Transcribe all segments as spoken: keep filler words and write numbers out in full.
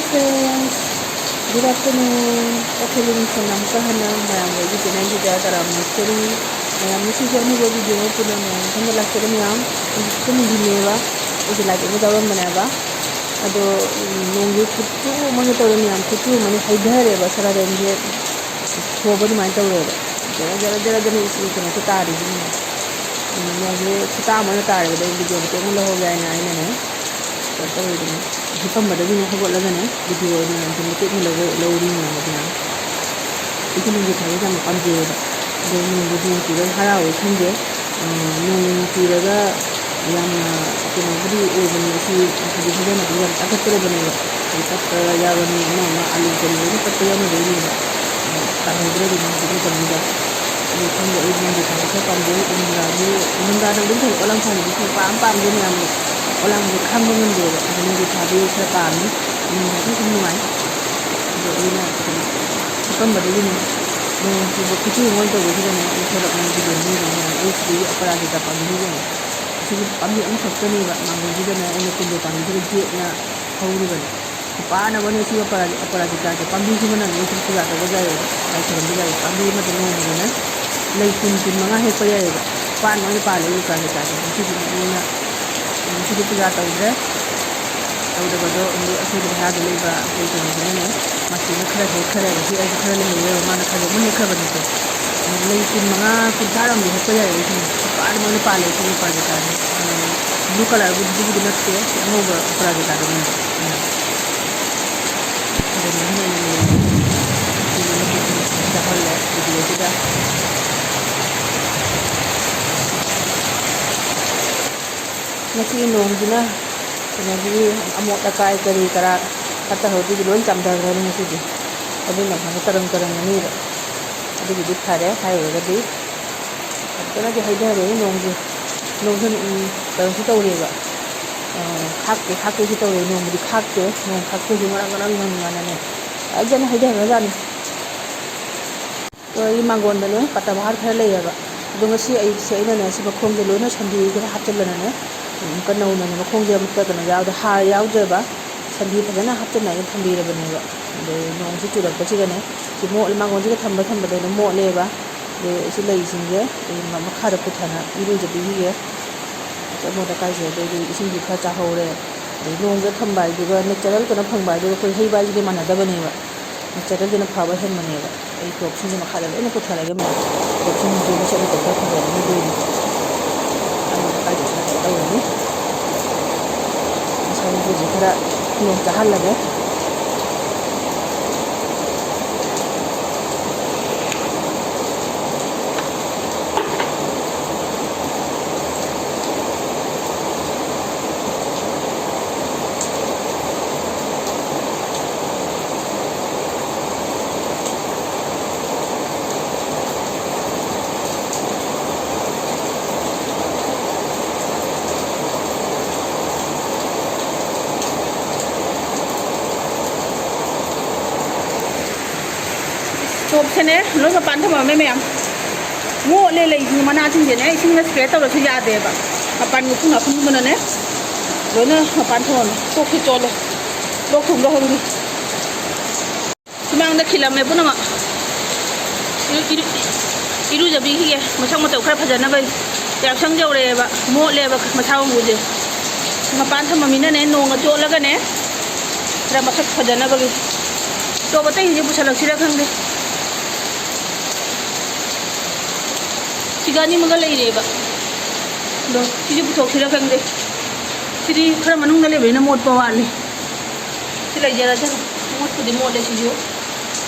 Friends, good afternoon. Okay, ꯂꯤꯡ ꯁꯣꯟ ꯑꯃꯨꯛꯀ ꯍꯟꯅ ꯃꯌꯥꯝ ꯑꯩꯒꯤ ꯆꯦꯅꯦꯜꯁꯤꯗ ꯇꯔꯥꯝꯅ ꯑꯣꯛꯆꯔꯤ꯫ ꯃꯌꯥꯝ ꯉꯁꯤꯁꯨ ꯑꯅꯧꯕ ꯚꯤꯗꯤꯑꯣ ꯑꯃ ꯄꯨꯟꯅ ꯃꯌꯥꯝ ꯃꯊꯪꯗ ꯂꯥꯛꯆꯒꯅꯤ꯫ ꯃꯌꯥꯝ ꯍꯧꯖꯤꯛꯁꯨ ꯅꯨꯡꯊꯤꯜꯅꯦꯕ, ꯑꯩꯁꯦ ꯂꯥꯏꯔꯤꯛ ꯑꯃ ꯇꯧꯔꯝꯕꯅꯦꯕ꯫ ꯑꯗꯣ ꯎꯝ, ꯅꯣꯡꯁꯦ ꯈꯨꯠꯆꯨ ꯑꯃꯒ ꯇꯧꯔꯦ ꯃꯌꯥꯝ, ꯈꯨꯠꯆꯨ ꯑꯃꯅ ꯍꯩꯊꯔꯦꯕ, ꯁꯔꯥꯗꯟꯁꯦ ꯊꯣꯕ ꯑꯗꯨꯃꯥꯏꯅ ꯇꯧꯔꯦꯕ꯫ ꯖꯔ ꯖꯔ ꯖꯔ ꯖꯔ ꯏꯁꯤꯡ ꯀꯩꯅꯣꯁꯦ ꯇꯥꯔꯤꯁꯤꯅꯦ꯫ ꯎꯝ, ꯅꯣꯡꯁꯦ ꯈꯨꯇꯥ ꯑꯃꯅ ꯇꯥꯔꯦꯕ, ꯑꯗꯩ ꯚꯤꯗꯤꯑꯣ ꯃꯇꯦꯛ ꯑꯃ ꯂꯧꯍꯧꯒꯦ ꯍꯥꯏꯅ ꯑꯩꯅꯅꯦ ꯀꯩꯅꯣ ꯇꯧꯔꯤꯗꯨꯅꯦ꯫ ꯍꯤꯞꯄꯝꯕꯗꯒꯤꯅꯦ ꯍꯧꯒꯠꯂꯒꯅꯦ ꯚꯤꯗꯤꯑꯣ ꯑꯣꯏꯅ ꯑꯗꯨꯝ ꯃꯇꯦꯛ ꯑꯃ ꯂꯧꯕ ꯂꯧꯔꯤ ꯃꯌꯥꯝ ꯑꯗꯨꯅ꯫ ꯑꯩꯁꯨ ꯅꯣꯡꯖꯨ ꯊꯥꯁꯦ ꯌꯥꯝꯅ ꯄꯥꯝꯖꯩꯌꯦꯕ꯫ ꯑꯗꯣ ꯅꯣꯡꯁꯦ, ꯅꯣꯡ ꯆꯨꯔꯒ ꯍꯔꯥꯎꯋꯦ ꯈꯪꯗꯦ꯫ ꯑ, ꯅꯣꯡ ꯆꯨꯔꯒ ꯌꯥꯝꯅ ꯀꯩꯅꯣꯕꯨꯗꯤ ꯑꯣꯏꯕꯅꯦ, ꯁꯤ ꯍꯧꯖꯤꯛ ꯍꯤꯟꯖꯥꯡ ꯅꯥꯄꯤ ꯌꯥꯝ ꯇꯥꯡꯈꯠꯇꯣꯔꯕꯅꯦꯕ꯫ ꯍꯧꯖꯤꯛ ꯄꯠꯄ ꯌꯥꯎꯔꯅꯤ, ꯑꯃ ꯑꯃ ꯑꯥꯂꯨ ꯀꯔꯤ ꯂꯣꯏꯅ ꯄꯠꯄ ꯌꯥꯎꯅꯗꯣꯏꯅꯦꯕ꯫ ꯑꯗꯣ ꯇꯥꯍꯧꯗ꯭ꯔꯦ ꯑꯗꯨꯝ ꯍꯧꯖꯤꯛ ꯃꯇꯝꯁꯤꯗ꯫ ꯑꯗꯨ ꯈꯪꯗꯦ, ꯑꯩ ꯅꯣꯡꯖꯨ ꯊꯥꯁꯦ ꯈꯔ ꯄꯥꯝꯖꯩ꯫ ꯏꯪꯊꯝꯊꯥꯗꯤ, ꯏꯪꯊꯝꯊꯥꯗ ꯑꯗꯨꯝ ꯊꯣꯛꯑꯦ, ꯑꯣꯠꯂꯥꯡ ꯊꯥꯁꯤꯗꯤ ꯁꯨꯡꯄꯥꯝ ꯄꯥꯝꯗꯦ ꯃꯌꯥꯝꯗꯣ꯫ ꯑꯣꯠꯂꯥꯡꯁꯦ ꯈꯥꯡꯕ ꯉꯝꯗꯦꯕ꯫ ꯑꯗꯣ ꯅꯣꯡꯖꯨ ꯊꯥꯗꯤ ꯈꯔ ꯄꯥꯝꯃꯤ꯫ ꯏꯪꯊꯝꯊꯥꯁꯨ ꯁꯨꯝ ꯅꯨꯡꯉꯥꯏ꯫ ꯑꯗꯣ ꯑꯩꯅ ꯍꯤꯞꯄꯝꯕꯗꯒꯤꯅꯦ, ꯅꯣꯡ ꯆꯨꯕ ꯈꯨꯆꯨ ꯑꯃ ꯇꯧꯕꯁꯤꯗꯅꯦ, ꯑꯩ ꯊꯣꯔꯛꯑꯣ ꯚꯤꯗꯤꯑꯣ ꯅꯝꯃꯤꯕꯅꯦ꯫ ꯑꯩ ꯁꯤꯗꯒꯤ ꯑꯄꯔꯥꯖꯤꯇꯥ ꯄꯥꯝꯕꯤꯁꯤꯡꯁꯦ ꯌꯦꯡꯉꯣ꯫ ꯑꯁꯤꯒꯤ ꯄꯥꯝꯕꯤ ꯑꯃꯈꯛꯇꯅꯦꯕ, ꯃꯥꯡꯒꯣꯟꯁꯤꯗꯅꯦ ꯑꯩꯅ ꯀꯨꯟꯗꯣ ꯄꯥꯝꯕꯤꯁꯤꯗ ꯌꯦꯛꯅ ꯍꯧꯔꯤꯕꯅꯤ꯫ ꯈꯨꯄꯥꯟ ꯑꯃꯅꯦ ꯁꯤꯒꯤ ꯑꯄꯔꯥ-, ꯑꯄꯔꯥꯖꯤꯇꯥꯁꯦ꯫ ꯄꯥꯝꯕꯤꯁꯤꯃꯅꯅꯦ ꯑꯩ ꯁꯨꯝ ꯄꯨꯖꯥ ꯇꯧꯕ ꯌꯥꯏꯌꯦꯕ, ꯂꯥꯏ ꯈꯣꯏꯔꯝꯕ ꯌꯥꯏꯌꯦ꯫ ꯄꯥꯝꯕꯤ ꯑꯃꯗ ꯅꯣꯡꯃꯗꯅꯦ ꯂꯩ ꯀꯨꯟ, ꯀꯨꯟ ꯃꯉꯥ ꯍꯦꯛꯄ ꯌꯥꯏꯌꯦꯕ꯫ ꯄꯥꯟ ꯂꯣꯏꯅ ꯄꯥꯜꯂꯦ ꯑꯩꯒꯤ ꯀꯥ ꯀꯩꯀꯥꯁꯦ꯫ ꯉꯁꯤꯗꯤ ꯑꯩꯅ, ꯎꯝ, ꯉꯁꯤꯗꯤ ꯄꯨꯖꯥ ꯇꯧꯗ꯭ꯔꯦ꯫ ꯇꯧꯗꯕꯗꯣ ꯑꯃꯨꯛ ꯑꯩꯈꯣꯏꯒꯤ ꯚꯔꯥꯗ ꯂꯩꯕ ꯑꯩꯈꯣꯏ ꯀꯩꯅꯣꯁꯤꯅꯅꯦ, ꯃꯁꯤꯅ ꯈꯔ ꯍꯦꯛꯈ꯭ꯔꯦꯕ꯫ ꯍꯦꯛꯑꯁꯨ ꯈꯔ ꯂꯩꯍꯧꯔꯦꯕ, ꯃꯥꯅ ꯈꯔ ꯍꯦꯛ ꯃꯨꯟꯅ ꯍꯦꯛꯈ꯭ꯔꯕꯅꯤꯀꯣ꯫ ꯑꯗꯨ ꯂꯩ ꯀꯨꯟ ꯃꯉꯥ, ꯀꯨꯟꯊ꯭ꯔꯥꯔꯣꯝꯗꯤ ꯍꯦꯛꯄ ꯌꯥꯏꯌꯦ ꯑꯩꯁꯤꯅ꯫ ꯄꯥꯟ ꯂꯣꯏꯅ ꯄꯥꯜꯂꯦ ꯑꯩꯈꯣꯏꯒꯤ ꯀꯥ ꯀꯩꯀꯥꯁꯦ꯫ ꯕ꯭ꯂꯨ ꯀꯂꯔꯕꯨꯗꯤ ꯅꯠꯇꯦ, ꯁꯤ ꯑꯉꯧꯕ ꯄꯔꯥꯖꯤꯇꯥꯗꯨꯅꯦꯕ꯫ ꯎꯝ꯫ ꯑꯗꯨꯃꯥꯏꯅ ꯑꯣꯏꯅ ꯂꯩꯔꯝꯃꯦ꯫ ꯁꯤꯅ ꯃꯆꯨ ꯁꯨꯝ ꯆꯥꯍꯜꯂꯦ ꯚꯤꯗꯤꯑꯣꯁꯤꯗ꯫ ꯉꯁꯤ ꯅꯣꯡꯁꯤꯅ ꯀꯩꯅꯣꯒꯤ ꯑꯃꯣꯠ ꯑꯀꯥꯏ ꯀꯔꯤ ꯀꯔꯥ ꯐꯠꯇ ꯍꯥꯎꯗꯤꯗꯤ ꯂꯣꯏ ꯆꯥꯝꯊꯈ꯭ꯔꯅꯤ ꯉꯁꯤꯗꯤ꯫ ꯑꯗꯨꯅ ꯐꯅ ꯇꯔꯪ ꯇꯔꯪꯉꯅꯤꯕ꯫ ꯑꯗꯨꯒꯤꯗꯤ ꯐꯔꯦ ꯍꯥꯏꯔꯨꯔꯒꯗꯤ꯫ ꯐꯖꯅꯗꯤ ꯍꯩꯊꯔꯦ ꯅꯣꯡꯁꯦ꯫ ꯅꯣꯡꯁꯦ, ꯎꯝ, ꯀꯩꯅꯣꯁꯨ ꯇꯧꯔꯤꯑꯕ꯫ ꯑ, ꯈꯥꯛꯇꯦ, ꯈꯥꯛꯇꯦꯁꯨ ꯇꯧꯔꯦ꯫ ꯅꯣꯡꯕꯨꯗꯤ ꯈꯥꯛꯇꯦ꯫ ꯅꯣꯡ ꯈꯥꯛꯄꯁꯨ ꯉꯔꯥꯡ, ꯉꯔꯥꯡ ꯅꯨꯡꯗꯥꯡꯅꯅꯦ ꯐꯖꯅ ꯍꯩꯊꯈ꯭ꯔꯖꯥꯠꯅꯤ꯫ ꯑꯩ ꯃꯥꯡꯒꯣꯟꯗꯅꯦ ꯄꯠꯇ ꯕꯍꯥꯔ ꯈꯔ ꯂꯩꯌꯦꯕ꯫ ꯑꯗꯣ ꯉꯁꯤ ꯑꯌꯨꯛꯁꯦ ꯑꯩꯅꯅꯦ ꯁꯤ ꯃꯈꯣꯡꯁꯦ ꯂꯣꯏꯅ ꯁꯟꯊꯤ ꯈꯔ ꯍꯥꯞꯆꯤꯜꯂꯒꯅꯦ, ꯑꯃꯨꯛꯀ ꯅꯧꯅꯅꯦ ꯃꯈꯣꯡꯁꯦ ꯑꯃꯨꯛꯇ ꯀꯩꯅꯣ ꯌꯥꯎꯗꯦ, ꯍꯥꯔ ꯌꯥꯎꯗ꯭ꯔꯦꯕ꯫ ꯁꯟꯗꯤ ꯐꯖꯅ ꯍꯥꯞꯆꯤꯟꯅꯔꯒ ꯊꯝꯕꯤꯔꯕꯅꯦꯕ꯫ ꯑꯗꯩ ꯅꯣꯡꯁꯤ ꯆꯨꯔꯛꯄꯁꯤꯒꯅꯦ, ꯁꯤ ꯃꯣꯠꯂ ꯃꯥꯡꯒꯣꯟꯁꯤꯗ ꯊꯝꯕ ꯊꯝꯕꯗ ꯑꯗꯨꯝ ꯃꯣꯠꯂꯦꯕ꯫ ꯑꯗꯩ ꯁꯤ ꯂꯩꯁꯤꯡꯁꯦ ꯑꯩ ꯃ-, ꯃꯈꯥꯗ ꯄꯨꯊꯅ ꯏꯔꯨꯖꯕꯤꯈꯤꯒꯦ꯫ ꯑꯃꯣꯠ ꯑꯀꯥꯏꯁꯦ, ꯑꯗꯩꯗꯤ ꯏꯁꯤꯡꯁꯨ ꯈꯔ ꯆꯥꯍꯧꯔꯦ꯫ ꯑꯗꯩ ꯅꯣꯡꯗ ꯊꯝꯕ ꯍꯥꯏꯗꯨꯒ natural ꯀꯩꯅꯣ ꯐꯪꯕ ꯍꯥꯏꯗꯨꯒ ꯑꯩꯈꯣꯏ ꯍꯩ ꯕꯥꯏꯁꯤꯗꯤ ꯃꯥꯟꯅꯗꯕꯅꯦꯕ꯫ Natural ꯗꯨꯅ ꯐꯕ ꯍꯦꯟꯕꯅꯦꯕ꯫ ꯑꯩ ꯇꯣꯞꯁꯤꯡꯁꯦ ꯃꯈꯥꯗ ꯂꯣꯏꯅ ꯄꯨꯊꯔꯒꯦ ꯃꯌꯥꯝ꯫ ꯇꯣꯞꯁꯤꯡꯁꯤꯁꯨ ꯃꯁꯛ ꯃꯇꯧ ꯈꯔ ꯐꯖꯔꯅꯤ ꯑꯗꯨꯏꯅꯤ꯫ ꯑꯃꯣꯠ ꯑꯀꯥꯏꯗꯣ ꯈꯔ ꯇꯧꯔꯅꯤ꯫ ꯉꯁꯥꯏ ꯃꯀꯨꯁꯦ ꯈꯔ ꯅꯣꯡ ꯆꯥꯍꯜꯂꯒꯦ꯫ ꯇꯣꯞꯁꯦꯅꯦ ꯂꯣꯏ ꯃꯄꯥꯟ ꯊꯝꯃꯝꯃꯦ ꯃꯌꯥꯝ꯫ ꯃꯣꯠꯂꯦ ꯂꯩꯁꯤꯡ ꯃꯅꯥꯁꯤꯡꯁꯦꯅꯦ, ꯏꯁꯤꯡꯅ spray ꯇꯧꯔꯁꯨ ꯌꯥꯗꯦꯕ꯫ ꯃꯄꯥꯟꯒꯤ ꯎꯐꯨꯟ ꯋꯥꯐꯨꯟꯗꯨꯅꯅꯦ ꯂꯣꯏꯅ ꯃꯄꯥꯟ ꯊꯝꯃꯝꯃꯦ꯫ ꯀꯣꯛꯁꯤ ꯆꯣꯠꯂꯦ꯫ ꯂꯣꯛ ꯊꯨꯡꯕ꯭ꯔꯥ ꯈꯪꯗꯦ꯫ ꯁꯨꯃꯥꯡꯗ ꯈꯤꯜꯂꯝꯃꯦ ꯄꯨꯝꯅꯃꯛ꯫ ꯏꯔꯨ-, ꯏꯔꯨ-, ꯏꯔꯨꯖꯕꯤꯈꯤꯒꯦ ꯃꯁꯛ ꯃꯇꯧ ꯈꯔ ꯐꯖꯅꯕ꯫ ꯌꯥꯎꯁꯪ ꯌꯧꯔꯛꯑꯦꯕ, ꯃꯣꯠꯂꯦꯕ ꯃꯁꯥ ꯃꯎꯁꯦ꯫ ꯃꯄꯥꯟ ꯊꯝꯃꯃꯤꯅꯅꯦ ꯅꯣꯡꯅ ꯆꯣꯠꯂꯒꯅꯦ ꯈꯔ ꯃꯁꯛ ꯐꯖꯅꯕꯒꯤ꯫ ꯇꯣꯞ ꯑꯇꯩꯁꯤꯡꯁꯦ ꯄꯨꯁꯜꯂꯛꯁꯤꯔꯥ ꯈꯪꯗꯦ꯫ ꯁꯤꯒ ꯑꯅꯤꯃꯒ ꯂꯩꯔꯦꯕ꯫ ꯑꯗꯣ ꯁꯤꯁꯦ ꯄꯨꯊꯣꯛꯁꯤꯔꯥ ꯈꯪꯗꯦ꯫ ꯁꯤꯗꯤ ꯈꯔ ꯃꯅꯨꯡꯗ ꯂꯩꯕꯅꯤꯅ ꯃꯣꯠꯄ ꯋꯥꯠꯂꯤ꯫ ꯁꯤ ꯂꯩꯖꯔꯁꯅꯨ꯫ ꯃꯣꯠꯄꯨꯗꯤ ꯃꯣꯠꯂꯦ ꯁꯤꯁꯨ꯫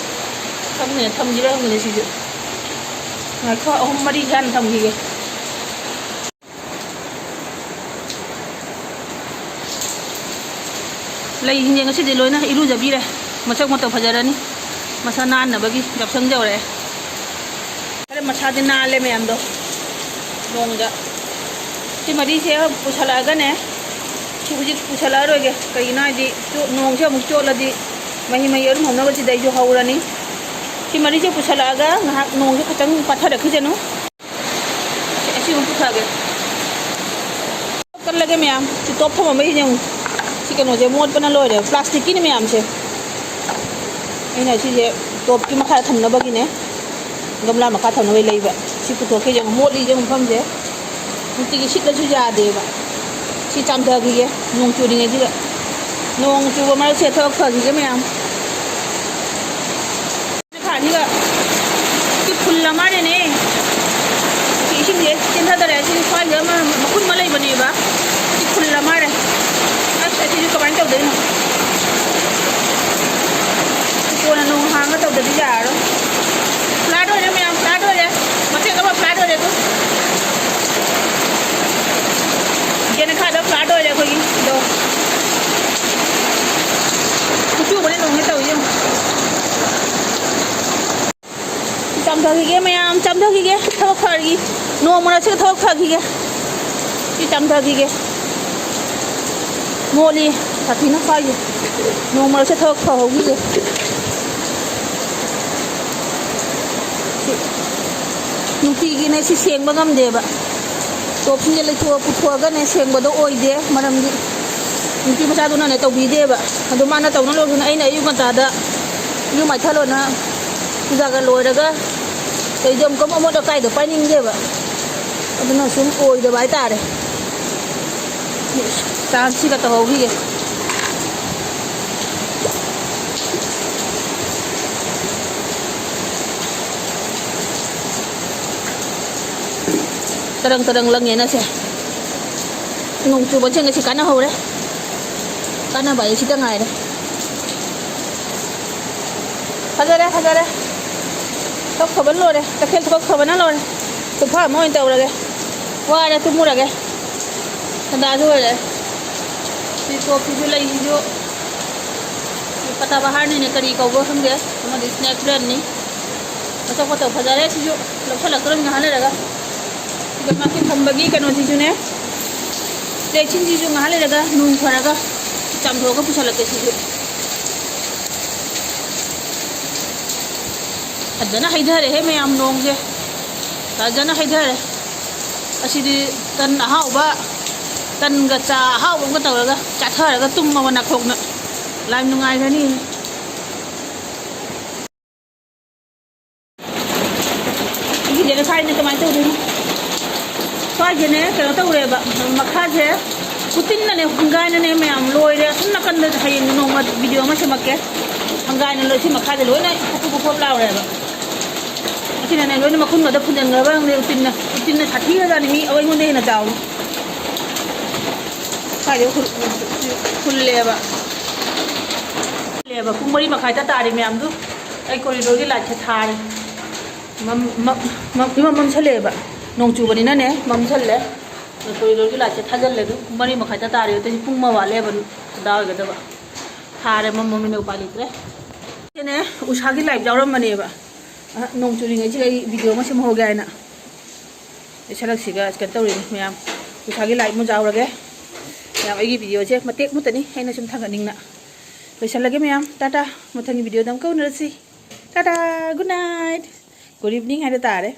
ꯈꯪꯗꯦ, ꯊꯝꯁꯤꯔꯥ ꯈꯪꯗꯦ ꯁꯤꯁꯨ꯫ ꯉꯥꯏꯈꯣ, ꯑꯍꯨꯝ ꯃꯔꯤ ꯁꯥꯟꯅ ꯊꯝꯈꯤꯒꯦ꯫ ꯂꯩꯁꯤꯡꯁꯦ ꯉꯁꯤꯗꯤ ꯂꯣꯏꯅ ꯏꯔꯨꯖꯕꯤꯔꯦ꯫ ꯃꯁꯛ ꯃꯇꯧ ꯐꯖꯔꯅꯤ꯫ ꯃꯁꯥ ꯅꯥꯟꯅꯕꯒꯤ ꯌꯥꯎꯁꯪ ꯌꯧꯔꯛꯑꯦ꯫ ꯈꯔ ꯃꯁꯥꯗꯤ ꯅꯥꯜꯂꯦ ꯃꯌꯥꯝꯗꯣ ꯅꯣꯡꯗ꯫ ꯁꯤ ꯃꯔꯤꯁꯦ ꯄꯨꯁꯜꯂꯛꯑꯒꯅꯦ, ꯁꯤ ꯍꯧꯖꯤꯛ ꯄꯨꯁꯜꯂꯛꯑꯔꯣꯏꯒꯦ꯫ ꯀꯩꯒꯤꯅꯣ ꯍꯥꯏꯗꯤ ꯆꯣ-, ꯅꯣꯡꯁꯦ ꯑꯃꯨꯛ ꯆꯣꯠꯂꯗꯤ ꯃꯍꯤ ꯃꯍꯤ ꯑꯔꯨꯝ ꯍꯧꯅꯕꯁꯤꯗꯩꯁꯨ ꯍꯧꯔꯅꯤ꯫ ꯁꯤ ꯃꯔꯤꯁꯦ ꯄꯨꯁꯜꯂꯛꯑꯒ ꯉꯥꯏꯍꯥꯛ ꯅꯣꯡꯁꯦ ꯈꯤꯇꯪ ꯄꯥꯊꯔꯛꯈꯤꯁꯅꯨ꯫ ꯑꯁꯤ ꯑꯃꯨꯛ ꯄꯨꯊꯒꯦ꯫ ꯀꯜꯂꯒꯦ ꯃꯌꯥꯝ꯫ ꯁꯤ ꯇꯣꯞ ꯊꯝꯃꯝꯕꯩꯁꯦ ꯌꯦꯡꯉꯨ꯫ ꯁꯤ ꯀꯩꯅꯣꯁꯦ ꯃꯣꯠꯄꯅ ꯂꯣꯏꯔꯦ, ꯄ꯭ꯂꯥꯁꯇꯤꯛꯀꯤꯅꯦ ꯃꯌꯥꯝꯁꯦ꯫ ꯑꯩꯅ ꯁꯤꯁꯦ ꯇꯣꯞꯀꯤ ꯃꯈꯥꯗ ꯊꯝꯅꯕꯒꯤꯅꯦ, ꯒꯝꯂꯥ ꯃꯈꯥ ꯊꯝꯅꯕꯒꯤ ꯂꯩꯕ꯫ ꯁꯤ ꯄꯨꯊꯣꯛꯈꯤꯁꯦ ꯌꯦꯡꯉꯨ, ꯃꯣꯠꯂꯤꯁꯦ ꯃꯐꯝꯁꯦ꯫ ꯅꯨꯡꯇꯤꯒꯤ ꯁꯤꯠꯂꯁꯨ ꯌꯥꯗꯦꯕ꯫ ꯁꯤ ꯆꯥꯝꯊꯈꯤꯒꯦ ꯅꯣꯡ ꯆꯨꯔꯤꯉꯩꯁꯤꯗ꯫ ꯅꯣꯡ ꯆꯨꯕ ꯃꯔꯛꯁꯦ ꯊꯕꯛ ꯐꯈꯤꯒꯦ ꯃꯌꯥꯝ꯫ ꯈꯥꯅꯤꯒ ꯁꯤ ꯐꯨꯜꯂ ꯃꯥꯜꯂꯦꯅꯦ꯫ ꯁꯤ ꯏꯁꯤꯡꯁꯦ ꯆꯦꯟꯊꯗꯔꯦ꯫ ꯁꯤ ꯁ꯭ꯋꯥꯏꯁꯤꯗ ꯑꯃ ꯃꯈꯨꯟ ꯑꯃ ꯂꯩꯕꯅꯦꯕ꯫ ꯁꯤ ꯐꯨꯜꯂ ꯃꯥꯜꯂꯦ꯫ ꯑꯁ, ꯑꯁꯤꯁꯨ ꯀꯃꯥꯏꯅ ꯇꯧꯗꯣꯏꯅꯣ? ꯀꯣꯟꯅ ꯅꯣꯡ ꯍꯥꯡꯉ ꯇꯧꯗꯗꯤ ꯌꯥꯔꯔꯣꯏ꯫ ꯐ꯭ꯂꯥꯠ ꯑꯣꯏꯔꯦ ꯃꯌꯥꯝ, ꯐ꯭ꯂꯥꯠ ꯑꯣꯏꯔꯦ꯫ ꯃꯇꯦꯛ ꯑꯃ ꯐ꯭ꯂꯥꯠ ꯑꯣꯏꯔꯦ ꯑꯗꯨ꯫ ꯌꯦꯅꯈꯥꯗ ꯐ꯭ꯂꯥꯠ ꯑꯣꯏꯔꯦ ꯑꯩꯈꯣꯏꯒꯤ꯫ ꯑꯗꯣ ꯈꯨꯠꯆꯨꯕꯅꯦ ꯅꯣꯡꯁꯦ ꯇꯧꯔꯤꯁꯦ ꯌꯦꯡꯉꯨ꯫ ꯆꯥꯝꯊꯈꯤꯒꯦ ꯃꯌꯥꯝ, ꯆꯥꯝꯊꯈꯤꯒꯦ꯫ ꯊꯕꯛ ꯐꯔꯒꯤ ꯅꯣꯡ ꯃꯔꯛꯁꯤꯗ ꯊꯕꯛ ꯐꯈꯤꯒꯦ꯫ ꯁꯤ ꯆꯥꯝꯊꯈꯤꯒꯦ꯫ ꯃꯣꯠꯂꯤ, ꯁꯥꯊꯤꯅ ꯄꯥꯏꯁꯦ꯫ ꯅꯣꯡ ꯃꯔꯛꯁꯤꯗ ꯊꯕꯛ ꯐꯍꯧꯈꯤꯒꯦ꯫ ꯁꯤ ꯅꯨꯡꯇꯤꯒꯤꯅꯦ ꯁꯤ ꯁꯦꯡꯕ ꯉꯝꯗꯦꯕ꯫ ꯇꯣꯞꯁꯤꯡꯁꯦ ꯂꯩꯊꯣꯛꯑ ꯄꯨꯊꯣꯛꯑꯒꯅꯦ ꯁꯦꯡꯕꯗꯣ ꯑꯣꯏꯗꯦ, ꯃꯔꯝꯗꯤ ꯅꯨꯄꯤ ꯃꯆꯥꯗꯨꯅꯅꯦ ꯇꯧꯕꯤꯗꯦꯕ꯫ ꯑꯗꯣ ꯃꯥꯅ ꯇꯧꯅ ꯂꯣꯏꯔꯁꯨꯅ ꯑꯩꯅ ꯑꯌꯨꯛ ꯉꯟꯇꯥꯗ ꯏꯔꯨ ꯃꯥꯏꯊꯜꯂꯣꯅ ꯄꯨꯖꯥꯒ ꯂꯣꯏꯔꯒ ꯇꯧꯔꯤꯁꯦ ꯑꯃꯨꯛꯀ ꯑꯃꯣꯠ ꯑꯀꯥꯏꯗꯣ ꯄꯥꯏꯅꯤꯡꯗꯦꯕ꯫ ꯑꯗꯨꯅ ꯁꯨꯝ ꯑꯣꯏꯗꯕ ꯍꯥꯏꯇꯥꯔꯦ꯫ ꯆꯥꯟꯁꯁꯤꯒ ꯇꯧꯍꯧꯈꯤꯒꯦ꯫ ꯇꯔꯪ ꯇꯔꯪ ꯂꯪꯉꯦꯅꯁꯦ꯫ ꯅꯣꯡ ꯆꯨꯕꯁꯦ ꯉꯁꯤ ꯀꯥꯟꯅꯍꯧꯔꯦ꯫ ꯀꯥꯟꯅꯕ ꯍꯥꯏꯁꯦ ꯁꯤꯗ ꯉꯥꯏꯔꯦ꯫ ꯐꯖꯔꯦ, ꯐꯖꯔꯦ꯫ ꯊꯕꯛ ꯐꯕꯅ ꯂꯣꯏꯔꯦ꯫ ꯇꯈꯦꯜ ꯊꯕꯛ ꯐꯕꯅ ꯂꯣꯏꯔꯦ꯫ ꯇꯨꯝꯐꯝ ꯑꯃ ꯑꯣꯏꯅ ꯇꯧꯔꯒꯦ꯫ ꯋꯥꯔꯦ, ꯇꯨꯝꯃꯨꯔꯒꯦ꯫ ꯁꯟꯗꯥꯁꯨ ꯑꯣꯏꯔꯦ꯫ ꯁꯤ ꯇꯣꯞꯁꯤꯁꯨ ꯂꯩꯁꯤꯁꯨ ꯄꯇꯥ ꯕꯍꯥꯔꯅꯤꯅꯦ, ꯀꯔꯤ ꯀꯧꯕ꯭ꯔꯣ ꯈꯪꯗꯦ꯫ ꯑꯃꯗꯤ ꯁ꯭ꯅꯦꯛ ꯄ꯭ꯂꯦꯟꯅꯤ꯫ ꯃꯁꯛ ꯃꯇꯧ ꯐꯖꯔꯦ꯫ ꯁꯤꯁꯨ ꯂꯧꯁꯜꯂꯛꯇꯣꯔꯝꯅꯤ ꯉꯥꯏꯍꯥꯛ ꯂꯩꯔꯒ꯫ ꯁꯤꯗ ꯃꯥꯒꯤ ꯊꯝꯕꯒꯤ ꯀꯩꯅꯣꯁꯤꯁꯨꯅꯦ, ꯄ꯭ꯂꯦꯠꯁꯤꯡꯁꯤꯁꯨ ꯉꯥꯏꯍꯥꯛ ꯂꯩꯔꯒ ꯅꯣꯡ ꯐꯔꯒ ꯆꯥꯝꯊꯣꯛꯑꯒ ꯄꯨꯁꯜꯂꯛꯀꯦ꯫ ꯁꯤꯁꯨ ꯐꯖꯅ ꯍꯩꯊꯔꯦꯍꯦ ꯃꯌꯥꯝ, ꯅꯣꯡꯁꯦ ꯐꯖꯅ ꯍꯩꯊꯔꯦ꯫ ꯑꯁꯤꯗꯤ ꯇꯟ ꯑꯍꯥꯎꯕ ꯇꯟꯒ ꯆꯥ ꯑꯍꯥꯎꯕ ꯑꯃꯒ ꯇꯧꯔꯒ ꯆꯥꯊꯔꯒ ꯇꯨꯝꯃꯕ ꯅꯥꯈꯣꯛꯅ꯫ ꯂꯥꯏ ꯅꯨꯡꯉꯥꯏꯒꯅꯤ꯫ ꯑꯩꯒꯤꯁꯦ ꯉꯁꯥꯏꯅ ꯀꯃꯥꯏꯅ ꯇꯧꯗꯣꯏꯅꯣ? ꯁ꯭ꯋꯥꯏꯁꯦꯅꯦ, ꯀꯩꯅꯣ ꯇꯧꯔꯦꯕ, ꯃꯈꯥꯁꯦ ꯎꯇꯤꯟꯅꯅꯦ, ꯍꯨꯡꯒꯥꯏꯅꯅꯦ ꯃꯌꯥꯝ ꯂꯣꯏꯔꯦ꯫ ꯑꯁꯣꯝ ꯅꯥꯀꯟꯗ ꯍꯌꯦꯡ ꯅꯣꯡꯃ ꯚꯤꯗꯤꯑꯣ ꯑꯃ ꯁꯦꯝꯃꯛꯀꯦ꯫ ꯍꯪꯒꯥꯏꯅ ꯂꯣꯏ, ꯁꯤ ꯃꯈꯥꯁꯦ ꯂꯣꯏꯅ ꯄꯨꯀꯨꯞ ꯄꯨꯀꯨꯞ ꯂꯥꯎꯔꯦꯕ꯫ ꯑꯁꯤꯅꯅꯦ, ꯂꯣꯏꯅ ꯃꯈꯨꯟꯒꯗ ꯐꯨꯟꯖꯟꯈ꯭ꯔꯕ ꯈꯪꯗꯦ ꯎꯇꯤꯟꯅ꯫ ꯎꯇꯤꯟꯅ ꯁꯥꯊꯤꯈ꯭ꯔꯖꯥꯠꯅꯤ, ꯃꯤ ꯑꯩꯉꯣꯟꯗ ꯍꯦꯟꯅ ꯆꯥꯎꯔꯤ꯫ ꯁ꯭ꯋꯥꯏꯗꯩ ꯍꯨꯜ-, ꯍꯨꯜꯂꯦꯕ꯫ ꯍꯨꯜꯂꯦꯕ꯫ ꯄꯨꯡ ꯃꯔꯤ ꯃꯈꯥꯏꯗ ꯇꯥꯔꯤ ꯃꯌꯥꯝꯗꯨ꯫ ꯑꯩ ꯀꯣꯔꯤꯗꯣꯔꯒꯤ ꯂꯥꯏꯠꯁꯦ ꯊꯥꯔꯦ꯫ ꯃꯝ-, ꯃꯝ-, ꯃꯝ-, ꯏꯃꯝ ꯃꯝꯁꯜꯂꯛꯑꯦꯕ꯫ ꯅꯣꯡ ꯆꯨꯕꯅꯤꯅꯅꯦ, ꯃꯝꯁꯜꯂꯦ꯫ ꯀꯣꯔꯤꯗꯣꯔꯒꯤ ꯂꯥꯏꯠꯁꯦ ꯊꯥꯖꯜꯂꯦ ꯑꯗꯨꯝ꯫ ꯄꯨꯡ ꯃꯔꯤ ꯃꯈꯥꯏꯗ ꯇꯥꯔꯤ, ꯑꯗꯨꯗꯤ ꯄꯨꯡ ꯑꯃ ꯋꯥꯠꯂꯦꯕ ꯗꯥ ꯑꯣꯏꯒꯗꯕ꯫ ꯊꯥꯔꯦ, ꯃꯝꯃꯕꯅꯤꯅ ꯎꯄꯥꯏ ꯂꯩꯇ꯭ꯔꯦ꯫ ꯁꯤꯅꯦ, ꯎꯁꯥꯒꯤ ꯂꯥꯏꯠ ꯌꯥꯎꯔꯝꯕꯅꯦꯕ꯫ ꯑ, ꯅꯣꯡ ꯆꯨꯔꯤꯉꯩꯁꯤꯗ ꯑꯩ ꯚꯤꯗꯤꯑꯣ ꯑꯃ ꯁꯦꯝꯍꯧꯒꯦ ꯍꯥꯏꯅ꯫ ꯑꯩ ꯁꯔꯛꯁꯤꯒ ꯀꯩꯅꯣ ꯇꯧꯔꯤꯅꯤ ꯃꯌꯥꯝ꯫ ꯎꯁꯥꯒꯤ ꯂꯥꯏꯠ ꯑꯃꯨꯛ ꯌꯥꯎꯔꯒꯦ꯫ ꯃꯌꯥꯝ, ꯑꯩꯒꯤ ꯚꯤꯗꯤꯑꯣꯁꯦ ꯃꯇꯦꯛ ꯑꯃꯠꯇꯅꯤ ꯑꯩꯅ ꯁꯨꯝ ꯊꯥꯡꯒꯠꯅꯤꯡꯅ꯫ ꯂꯣꯏꯁꯜꯂꯒꯦ ꯃꯌꯥꯝ꯫ ꯇꯥꯇꯥ꯫ ꯃꯊꯪꯒꯤ ꯚꯤꯗꯤꯑꯣꯗ ꯑꯃꯨꯛꯀ ꯎꯅꯔꯁꯤ꯫ Tata. Good night꯫ Good evening ꯍꯥꯏꯗꯣ ꯇꯥꯔꯦ꯫